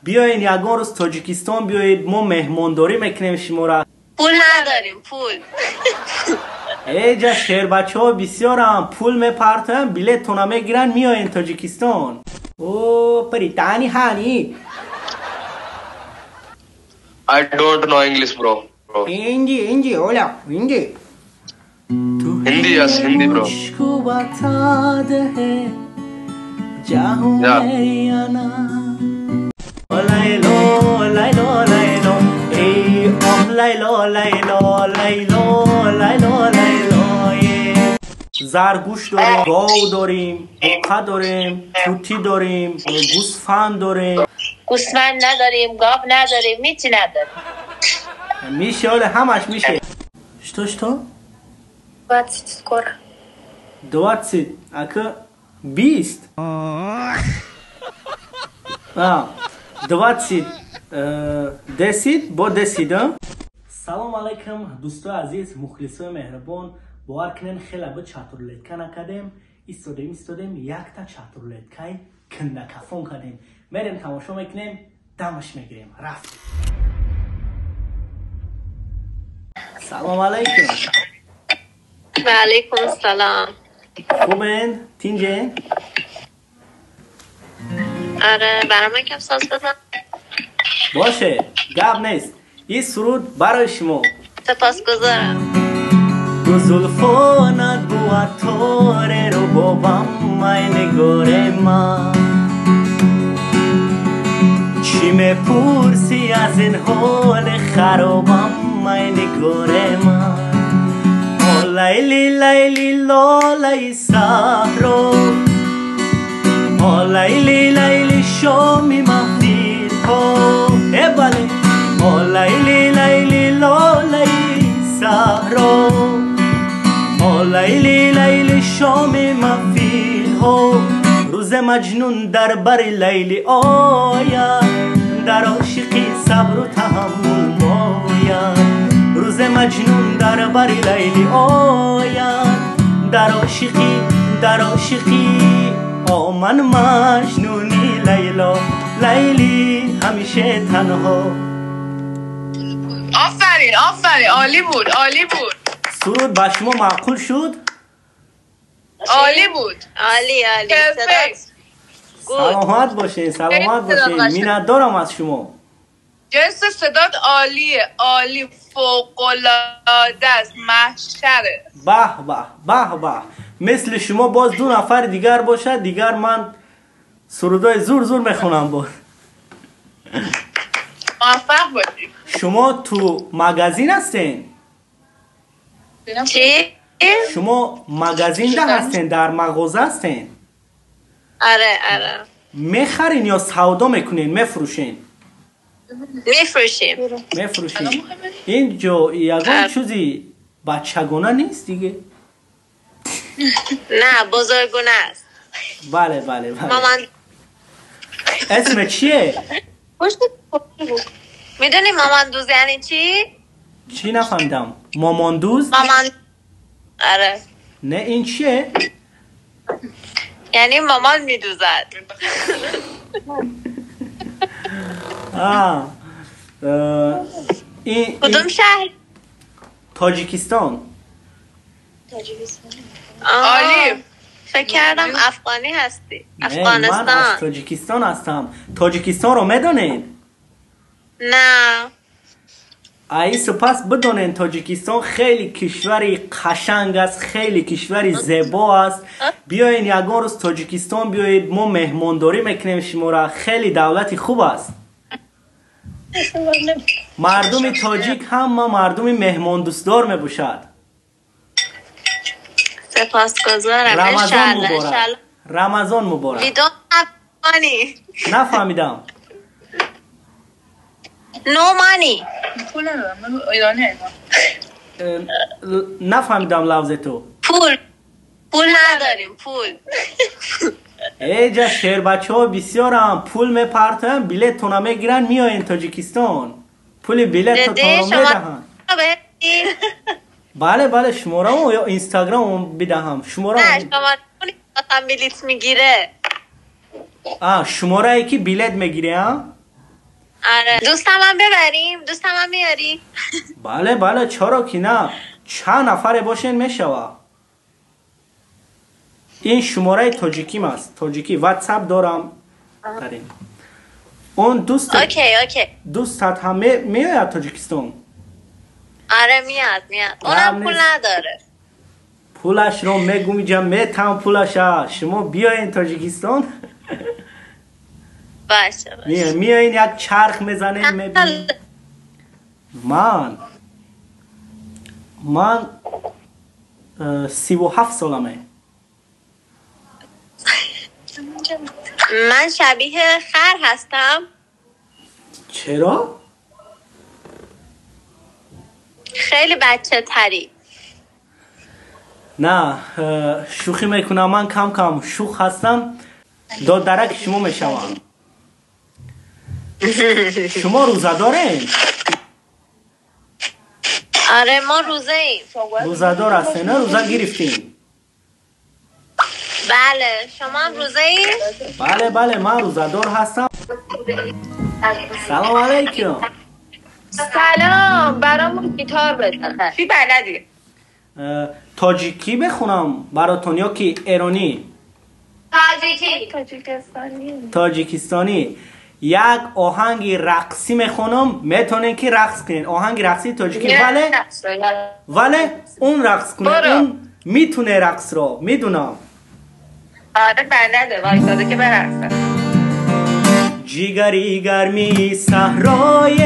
Биёен ягон рӯз Тоҷикистон биёед, мо меҳмондорӣ мекунем шуморо. Пул надорем, пул. Эҷа шербачаҳо бисёрам, пул мепартоянд, билеттона мегиранд, меоен Тоҷикистон. О, паритани хани. I don't know English, bro. Hindi, Hindi, hola, Hindi. Hindi, yes, Hindi, bro. मुझको बता दे जाऊं मैं या ना. Lailo, Lailo, Lailo, ey, oh, Lailo, Lailo, Lailo, Lailo, Lailo, ey. Заргӯш дорем, гов дорем, буқа дорем, тутӣ дорем, гӯсфанд дорем. Гӯсфанд надорем, гов надорем, ҳечи надорем. Мише, оле ҳамаш мише. Что, что? 20 скоро. 20, ака 20. А, 20, 10 бо 10, а? Салом алайкум, дӯстои азиз, мухлисои меҳрубон. Бовар кунем, хеле бу чатрулетка накардем. Истодем, истодем, якта чатрулеткаи киндакафон кардем. Мерем, тамошо мекунем, дамаш мегирем. Рафт. Салом алайкум. Ва алайкум салом. Хубен? Тинҷен? آره، برام یکم ساز بزن. باشه، گپ نیست. این سرود برای شما. سپاسگزارم. دو زلفانت بود تاره رو بابام مای نگار من. چی میپرسی از این حال خرابم مای نگار من. آ لیلی لیلی لالای صحرا، آ لیلی لیلی شامی محفل ها، ای بله. آ لیلی لیلی لالای صحرا، آ لیلی لیلی شامی محفل ها. روز مجنون در بر لیلی آید، در عاشقی صبر و تحمل باید. روز مجنون در بر لیلی آید، در عاشقی، در عاشقی. آ من مجنونی لیلا، لیلی همیشه تنها. آفرین، آفرین، عالی بود، عالی بود. سرود با شما معقول شد؟ عالی بود. عالی، عالی. Perfect. سلامت باشین، سلامت باشین. منتدارم از شما. جنس صدات عالیه، عالی، فوق‌العاده است، محشره. به به، به به. مثل شما باز دو نفر دیگر باشد، دیگر من سرودای زور زور میخونم باز. موفق باشی. شما تو مگازین هستین؟ چی؟ شما مگازین ده هستین، در مغازه هستین؟ آره، آره. میخرین یا سودا میکنین، میفروشین؟ میفروشیم. میفروشین. اینجا یگان چیزی بچگانه نیست دیگه؟ نه، بزرگونه است. بله، بله، بله. مامان. اسم چیه؟ میدونی مامان دوز یعنی چی؟ چی نفهمیدم. مامان دوز؟ مامان. آره. نه، این چیه؟ یعنی مامان میدوزد. آه. این کدوم شهر؟ تاجیکستان. عالی. فکر کردم افغانی هستی. نه، من افغانستان. از تاجیکستان هستم. تاجیکستان رو میدونین؟ نه. ای سپس بدونین تاجیکستان خیلی کشوری قشنگ است، خیلی کشوری زیبا است. بیاین یگان روز تاجیکستان بیایید، ما مهمانداری میکنیم شما را. خیلی دولتی خوب است. مردم تاجیک هم ما مردم مهمان دوستدار میباشد. سپاسگزارم. رمضان انشالله، مبارک. انشالله. رمضان مبارک. We don't have money. نفهمیدم. No money. پول ندارم، من ایرانی هستم. نفهمیدم لفظ تو. پول، پول نداریم، پول. ایجا شیر بچه ها بسیارم، پول میپرتن، بلیت میگیرن، میاین تاجیکستان. پول بلیت جدی؟ تو شما میدهن. بهتی؟ بله، بله، شماره یا اینستاگرام بدهم. شماره. نه، شما مثلا بلیت میگیره. آه، شماره که بلیت میگیره، ها؟ آره دوستم هم ببریم، دوستم هم میاری؟ بله بله، چرا که نه، چند نفر باشین میشوه. این شماره تاجیکیم است، تاجیکی واتساپ دارم. داریم. اون دوست okay okay. دوستت هم میاد تاجیکستان؟ آره میاد میاد، اونم پول نداره. پولش رو میگم اینجا میتم پولش، شما بیاین تاجیکستان. باشه باشه. میاین یک چرخ میزنیم میبینیم. من 37 سالمه. من شبیه خر هستم. چرا؟ خیلی بچه تری. نه شوخی میکنم، من کم کم شوخ هستم. دادرک شما میشوم. شما روزه دارین؟ آره ما روزه ایم. روزه دار هستین؟ نه روزه گرفتین؟ بله. شما هم روزه ایم؟ بله بله من روزه دار هستم. سلام علیکم. سلام، برامون گیتار بزن. چی بلدی؟ تاجیکی بخونم براتون یا که ایرانی؟ تاجیکی. تاجیکستانی. تاجیکستانی. یک آهنگ رقصی میخونم، میتونین که رقص کنین. آهنگ رقصی تاجیکی. ولی ولی اون رقص کنه، اون میتونه رقص رو، میدونم. آره بلده، وایساده که برقصه. جیگری گرمی صحرای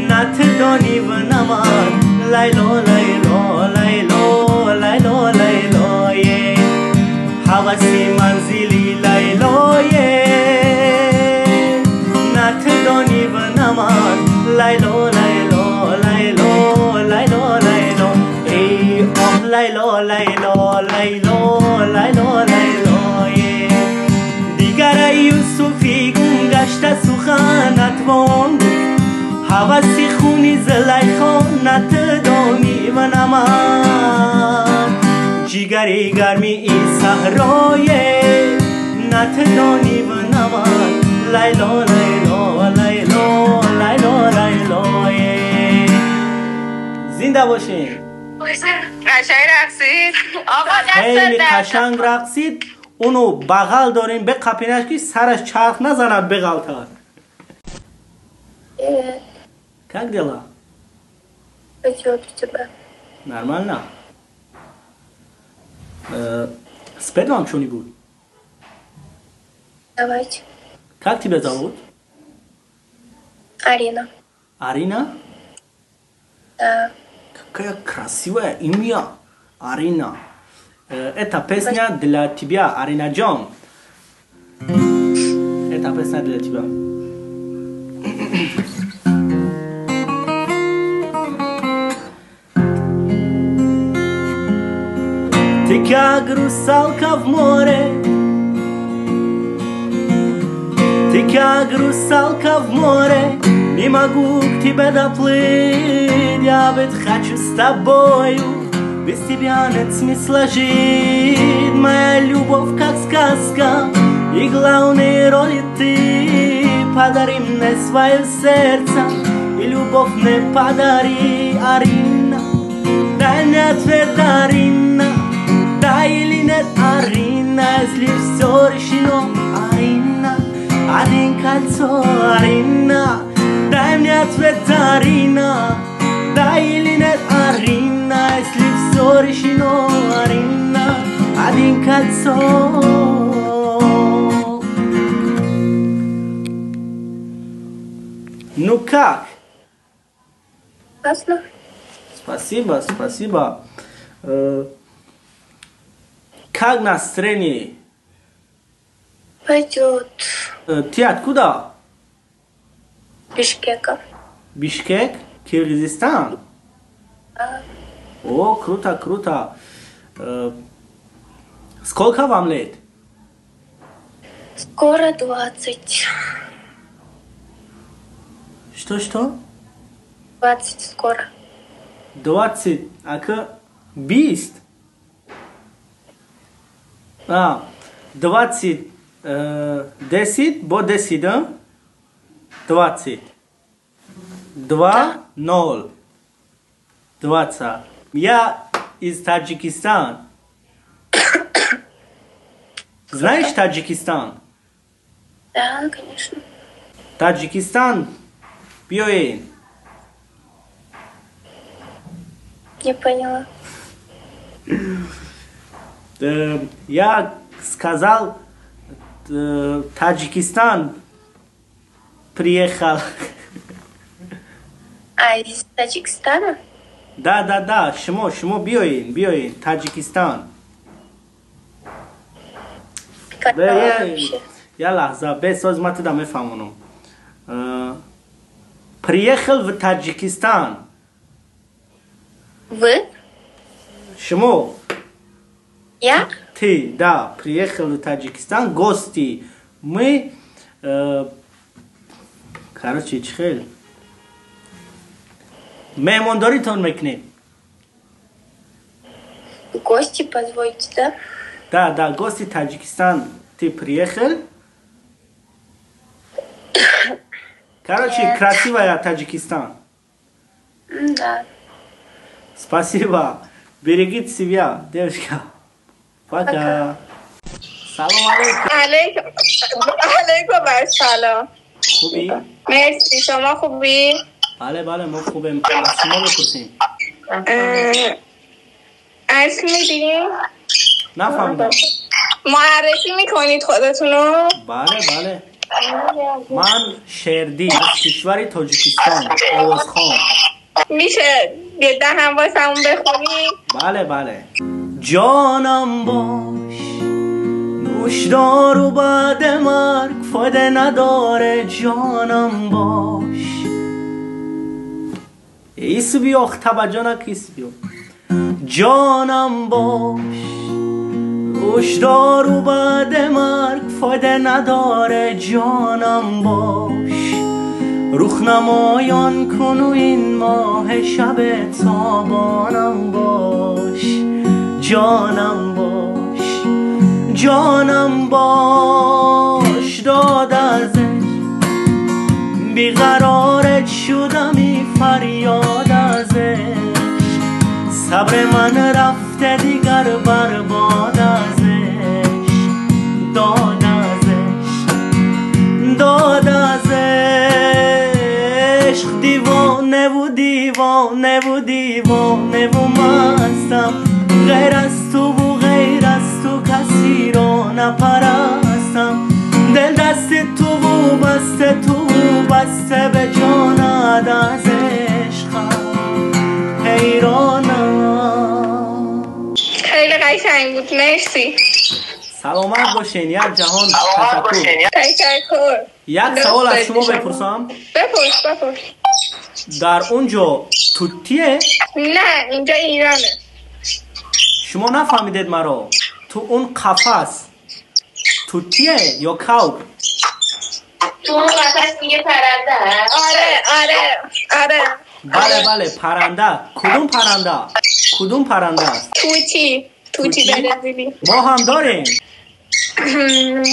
نتدانی و نمان، لیلا لیلا لیلا لیلا لیلای، هوسی منزلی لیلای نتدانی و نمان، لیلا لیلا لیلا لیلا لیلا، ای آه لیلا لیلا لیلا لیلا لیلای. دیگر یوسفی گم گشته سخن نتوان گفت، هوسی خونی زلیخا نتدانی و نمان، جیگری گرمی ای صحرای نتدانی و نمان، لیلا لیلا لیلا لیلا لیلای. زنده باشین. قشنگ رقصید آقا، خیلی قشنگ رقصید. اونو بغل داریم بقپینش که سرش چرخ نزند بغلتر. Как дела? Пойдет у тебя. Нормально. Спеть вам что-нибудь? Давайте. Как тебя зовут? Арина. Арина? Да. Какая красивая имя, Арина. Это песня для тебя, Арина Джон. Это песня для тебя. Ты как русалка в море, ты как русалка в море, не могу к тебе доплыть, я ведь хочу с тобою, без тебя нет смысла жить. Моя любовь как сказка, и главной роли ты. Подари мне свое сердце, и любовь мне подари, Арина. Дай мне ответ, Арина, да или нет, Арина, если все решено, Арина, один кольцо, Арина. Дай мне ответ, Арина, да или нет, Арина, если все решено, Арина, один кольцо. Ну как? Классно. Спасибо, спасибо. Как настроение? Пойдет. Ты откуда? Бишкека. Бишкек? Киргизстан? Да. О, круто, круто. Сколько вам лет? Скоро 20. Что-что? 20 скоро. 20, а бист? А, 20, 10, бо 10, да? 20. 2 0 20. Я из Таджикистана. Знаешь Таджикистан? Да, конечно. Таджикистан, биёен. Не поняла. Я сказал, Таджикистан приехал. А, из Таджикистана? Да, да, да, шумо, шумо биёен, биёен, Таджикистан. Я лаҳза, бесоз ма туда мефаҳмонам. Приехал в Таджикистан. Вы? Шумо. Я? Ты, да, приехал в Таджикистан, гости. Мы, короче, чихел. Меҳмондоритон мекунем. Гости позволите, да? Да, да, гости Таджикистан. Ты приехал? Короче, Нет. Красивая Таджикистан. Да. Спасибо. Берегите себя, девушка. Пока. Пока. Салом алейкум. علیکم علیکم السلام. خوبی؟ مرسی، شما خوبی؟ بله بله، ما خوبیم. از شما بپرسیم. اصل میدیم؟ نفهمیدم. معرفی میکنید خودتونو؟ بله بله، من شردی از کشور تاجیکستان، آوازخوان. میشه یه دهم واسمون بخونی؟ بله بله. جانم باش، نوشدارو بعد مرگ فایده نداره. جانم باش. ایسو بیا، توجه نکن، ایسو بیا. جانم باش، هشدارو بعد مرگ فایده نداره. جانم باش، روخ نمایان کن و این ماه شب تابانم باش. جانم باش، جانم باش، داد ازش بیقرارت شدم، ای فریاد ازش. صبر من رفته دیگر برباد ازش. داد ازش، داد ازش. دیوانه و دیوانه و دیوانه و مستم، غیر از تو و غیر از تو کسی را نپرستم. دل دست تو و بسته تو و بسته به جانت از عشقم حیرانم. خیلی قشنگ بود، مرسی. سلامت باشین، یک جهان تشکر. تشکر. یک سوال از شما بپرسم؟ بپرس بپرس. در اونجا توتیه؟ نه، اینجا ایرانه. شما نفهمیدید مرا. تو اون قفس توتیه یا کوک؟ تو اون قفس میگه پرنده. آره آره آره. بله بله، پرنده. کدوم پرنده؟ کدوم پرنده است؟ توتی. توتی برزیلی. ما هم داریم.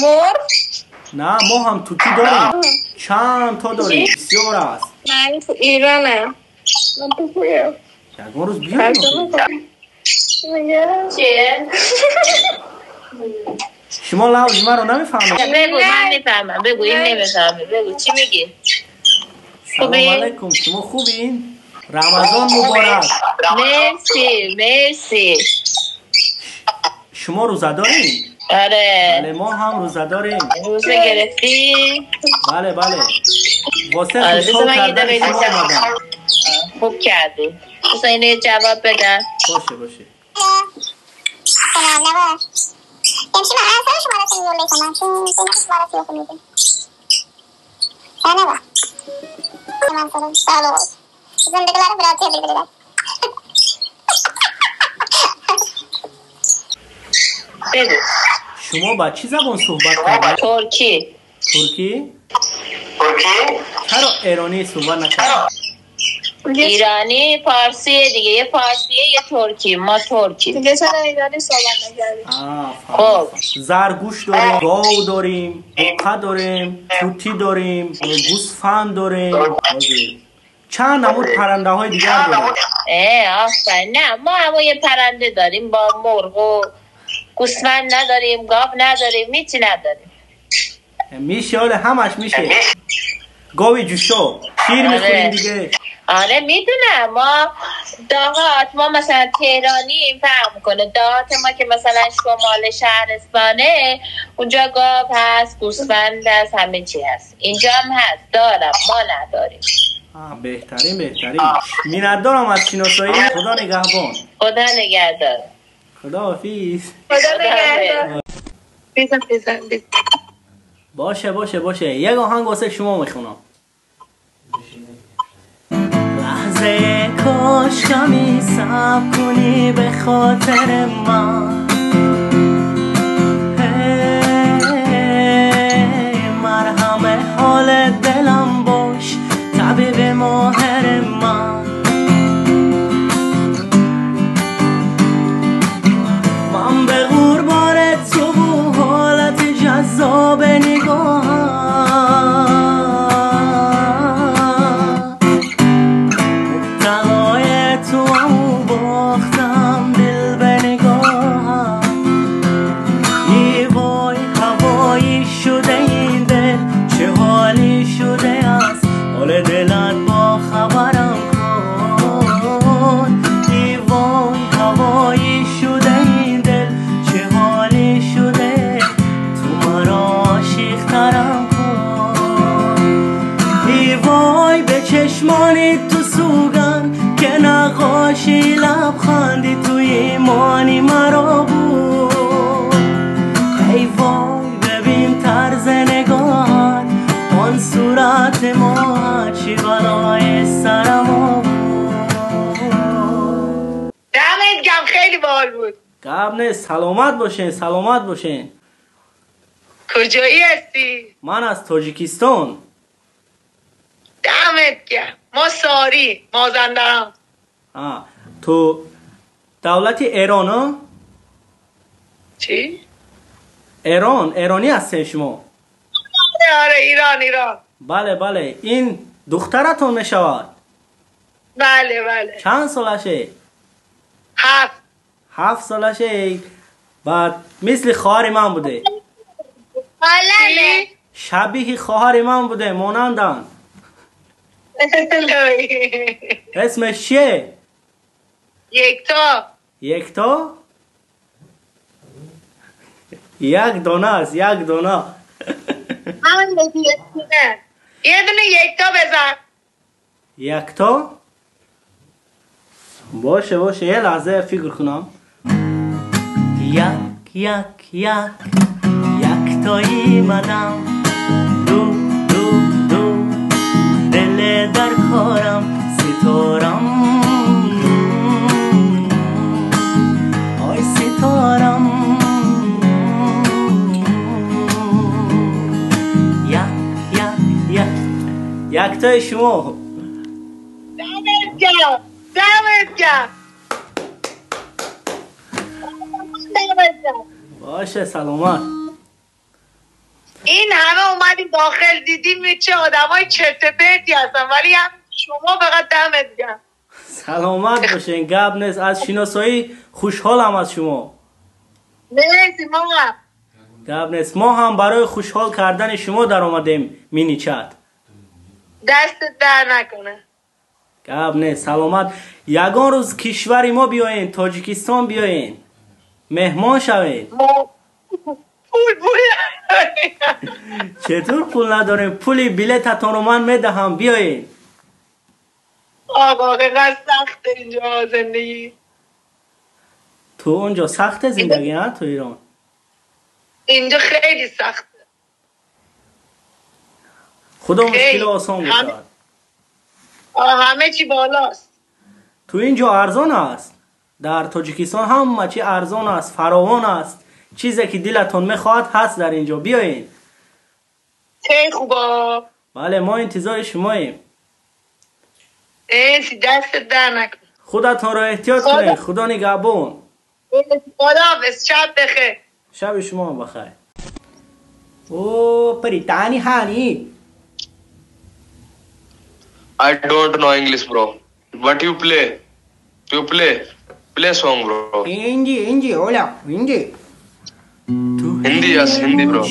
مرغ؟ نه، ما هم توتی داریم. چند تا داریم، بسیار است. من تو ایرانم. من تو کویم. یکان روز بیایم. چیه؟ شما لوز من رو نمیفهمید. بگو، من میفهمم. بگو، این نمیفهمه. بگو چی میگی؟ سلام علیکم، شما خوبین؟ رمضان مبارک. مرسی مرسی. شما روزه دارین؟ آره. بله، ما هم روزه داریم. روزه گرفتی؟ بله بله. واسه آره، خوشحال بذار من یه کردن دقیقه شما دیگه. آمدم. خوب کردی. بذار اینو جواب بدم. باشه باشه. بگو. شما با چی زبان صحبت کردید؟ ترکی. ترکی؟ چرا ایرانی صحبت نکردید؟ ایرانی فارسی دیگه، یه فارسیه یه ترکی، ما ترکی دیگه. چرا ایرانی صحبت نکردی؟ خب زرگوش داریم، گاو داریم، بقه داریم، توتی داریم، گوسفند داریم، چند نمود پرنده های دیگر داریم. آفرین. نه ما هم یه پرنده داریم با مرغ و گوسفند نداریم، گاو نداریم، هیچی نداریم. میشه، آره همش میشه. گاوی جوشو شیر میخوریم دیگه. آره میدونم. ما دهات، ما مثلا تهرانی فرق میکنه. دهات ما که مثلا شمال شهرستانه، اونجا گاو هست، گوسفند هست، همه چی هست. اینجا هم هست، دارم، ما نداریم. بهترین بهترین. منت از شناسایی. خدا نگهبان. خدا نگهدار. خدا حافظ. خدا نگهدار. بزن بزن بزن. باشه باشه باشه. یک آهنگ واسه شما میخونم. لحظه کاش کمی صبر کنی به خاطر من، مرهم حال دلم باش، طبیب ماهر من. من به قربان تو و حالت جذاب نگاهم، مبتلای تو هم و باختم دل به نگاهم. ای وای هوایی شده این دل، چه حالی شده از حال دلت با خبرم کن. ای وای هوایی شده این دل، چه حالی شده، تو مرا عاشق ترم کن. ای وای به چشمانی تو سوگن که نقاشی لبخندی تو ایمانی مرا بود. ای وای ببین طرز نگاهت، آن صورت ما چی بلای سرم آورد. دمت گرم، خیلی باحال بود. گپ نیست، سلامت باشین، سلامت باشین. کجایی هستی؟ من از تاجیکستان. دمت گرم. ما ساری مازندران. تو دولت ایران ها؟ چی؟ ایران، ایرانی هستین شما؟ آره ایران ایران. بله بله. این دخترتون میشود؟ بله بله. چند سالشه؟ 7. 7 سالشه. بعد مثل خواهر من بوده. بله. شبیه خواهر من بوده، مانندن. اسمش چیه؟ یکتا. یکتا؟ یک دانه است، یک دانه. همون یه دونه یکتا بزن. یکتا؟ باشه باشه، یه لحظه فکر کنم. یک یک یک یکتایی منم، دو دو دو دل در کارم، ستارم آی ستارم. یک یک یک یکتای شما. دمت گرم، دمت گرم. باشه سلامت. این همه اومدیم داخل دیدیم چه آدمای چرت و پرتی هستن، ولی هم شما فقط دمت گرم. سلامت باشین، گپ نیست. از شناسایی خوشحالم از شما. مرسی ماما. گپ نیست. ما هم برای خوشحال کردن شما در آمدیم مینی چت. دست در نکنه. گپ نیست، سلامت. یگان روز کشور ما بیاین، تاجیکستان بیاین، مهمان شوین. ما پول نداریم. چطور پول نداریم؟ پول بلیتتون رو من میدهم، بیاین. آقا واقعا سخته اینجا زندگی. تو اونجا سخت زندگی ها؟ تو ایران اینجا خیلی سخته. خدا مشکل آسان بکند. همه چی بالاست. تو اینجا ارزان است. در تاجیکستان همه چی ارزان است، فراوان است. چیزی که دلتون میخواد هست در اینجا. بیاین. خیلی خوبه. بله ما انتظار شماییم. ای دست در نکن. خودتون را احتیاط کنید. خدا نگهبان. خداحافظ، شب بخیر. شب شما بخیر. او پریتانی هانی. I don't know English bro. But you play. You play. Play song bro. Hindi Hindi hola Hindi. Hindi yes Hindi bro.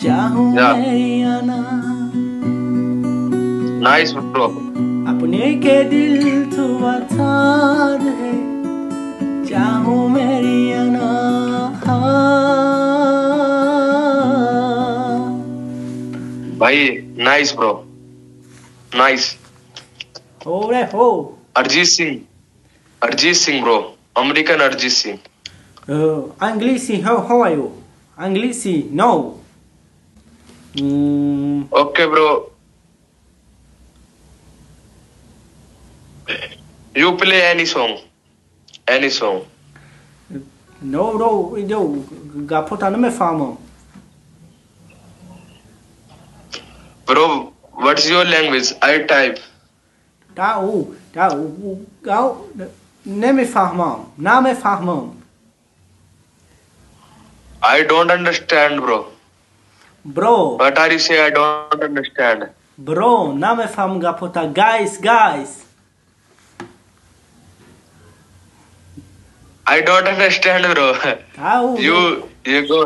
Yeah. Nice bro. अपने के दिल तो बता दे चाहूं मेरी अना. भाई nice bro, nice. ओरे हो Arijit Singh, Arijit Singh bro, American Arijit Singh. अंग्लिसी how how are you? अंग्लिसी no. Okay bro, you play any song, any song. No no no гапота намефаҳмам. Bro, what's your language? I type. Тау тау гау намефаҳмам, намефаҳмам. I don't understand bro. Bro. What are you say? I don't understand. Bro, намефаҳмам гапота. Guys, guys. I don't understand bro. How? You go.